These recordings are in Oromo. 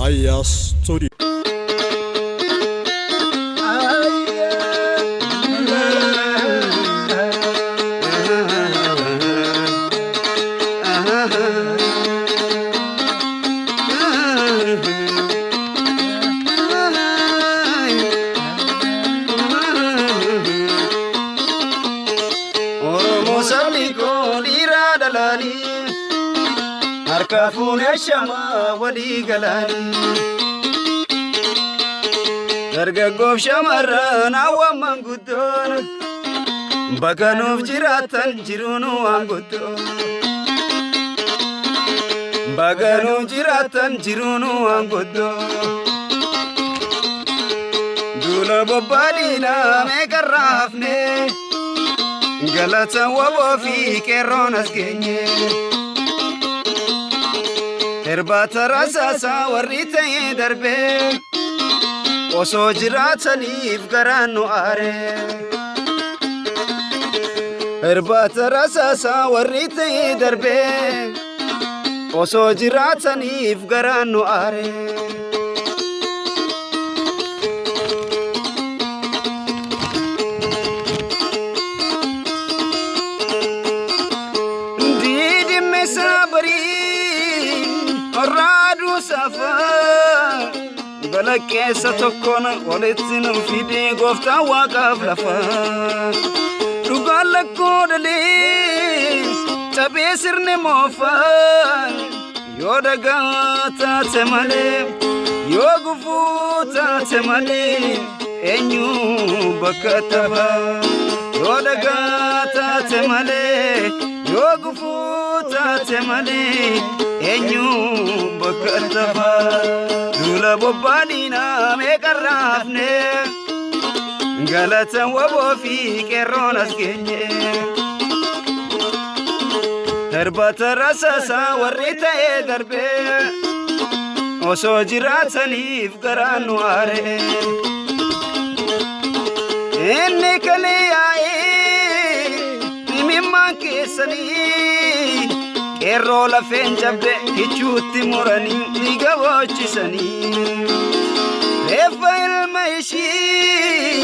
Aya Studio. Oromoo sabni koo dhiiraa dhalaanii harka fuunee shamaa walii galaanii. Dargaggoof shamarran hawwan manguddoon bakka nuuf jiraatan jiruun waan guddoo. Bakka nuuf jiraatan jiruun waan guddoo. Duula bobbaadhiinaa meeqarraa hafnee galata waboo fi qeerroon as geenye. Irbaata rasaasaa warri ta'ee darbee osoo jiraataniif garaan nu aare. Irbaata rasaasaa warri ta'ee darbee osoo jiraataniif garaan nu aare. Diidime sabarii raaduu safaa balakkeessa tokkoon walitti nu fidee gooftaan waaqaaf lafa. Dhugaan lakkoo dhalee cabee sirni moofaa yoo dhagaa taate malee yoo gufuu taate malee eenyu bakka tafa. Yoo dhagaa taate malee yoo gufuu taate malee eenyu bakka tafa. Duula bobbaadhiinaa meeqarraa hafnee galata waboo fi qeerroon as geenye. Darbata rasaasaa warri ta'ee darbee osoo jiraataniif garaan nu aare. Inni kalee yaa'ee dhimimmaan keessanii qeerroo lafeen cabde kichuutti muranii dhiiga boochisanii. Reeffa ilma ishii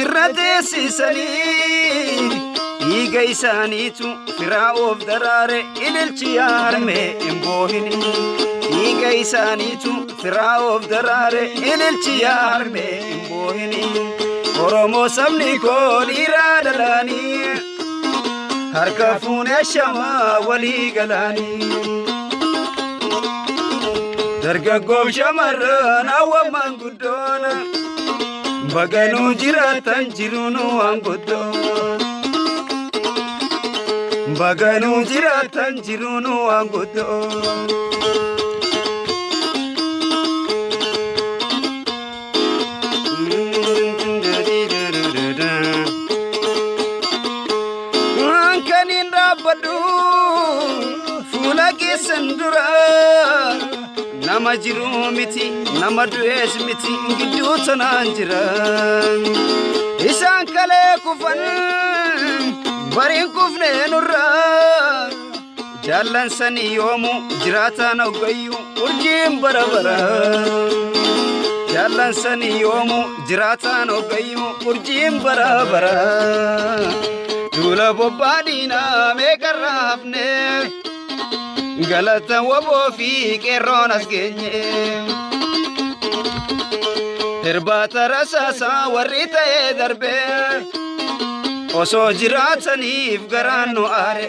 irra teessisanii dhiiga isaaniitu firaa'oof daraare ililchi yaarmee hin boohini. Dhiiga isaaniitu firaa'oof daraare ililchi yaarmee hin boohini. Oromoo sabni koo dhiiraa dhalaanii harka fuunee shamaa walii galaanii. Dargaggoof shamarran hawwan manguddoon baganuu jiraatan jiruun waan guddoo. Baganuu jiraatan jiruun waan guddoo. Kan hin dhaabbadhu fuula keessan dura nama jiru miti nama du'ees miti gidduu tanaan jira. Isaan kalee kufan bariin kufne nurra jaallan sanii yoomu jiraataan hoggayyuu urjiin bara bara. Jaallan sanii yoomu jiraataan hoggayyuu urjiin bara bara. Duula bobbaadhiinaa meeqarraa hafnee galata waboo fi qeerroon as geenye. Irbaata rasaasaa warri ta'ee darbee osoo jiraataniif garaan nu aare.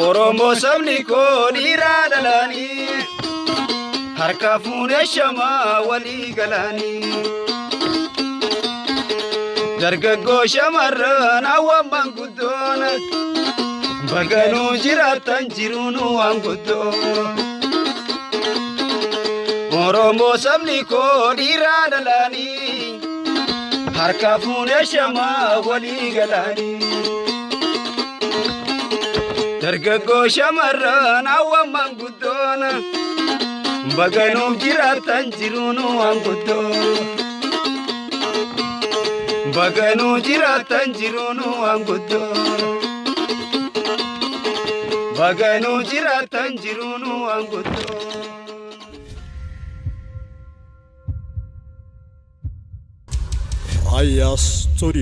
Oromoo sabni koo dhiiraa dhalaanii harka fuunee shamaa walii galaanii. Dargaggoo shamarran hawwan manguddoon baganuu jiraatan jiruun waan guddoo. Oromoo sabni koo dhiiraa dhalaanii harka fuunee shamaa walii galaanii. Dargaggoo shamarran hawwan manguddoon baganuuf jiraatan jiruun waan guddoo. Baganuu jiraatan jiruun waan guddoo. Baganuu jiraatan jiruun waan guddoo. Aya Studio.